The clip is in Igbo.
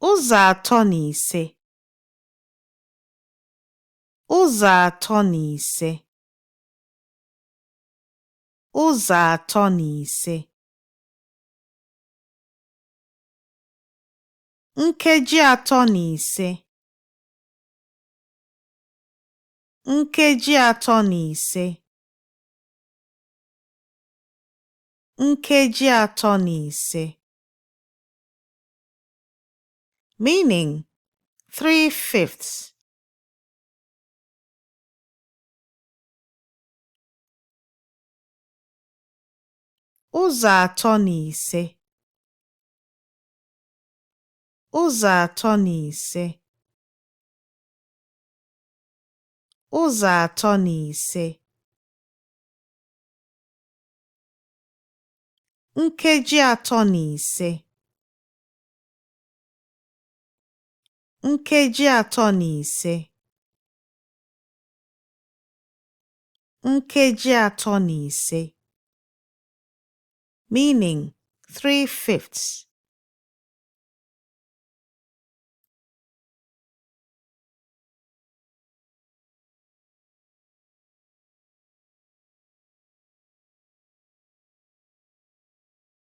Ụzọ atọ na ise. Ụzọ atọ na ise. Ụzọ atọ na ise. Nkeji atọ na ise. Nkeji atọ na ise. Nkeji atọ na ise. Meaning 3/5. Ụzọ atọ na ise. Ụzọ atọ na ise. Ụzọ atọ na ise. Nkeji atọ na ise. Nkeji atọ na ise. Nkeji atọ na ise. Meaning 3/5.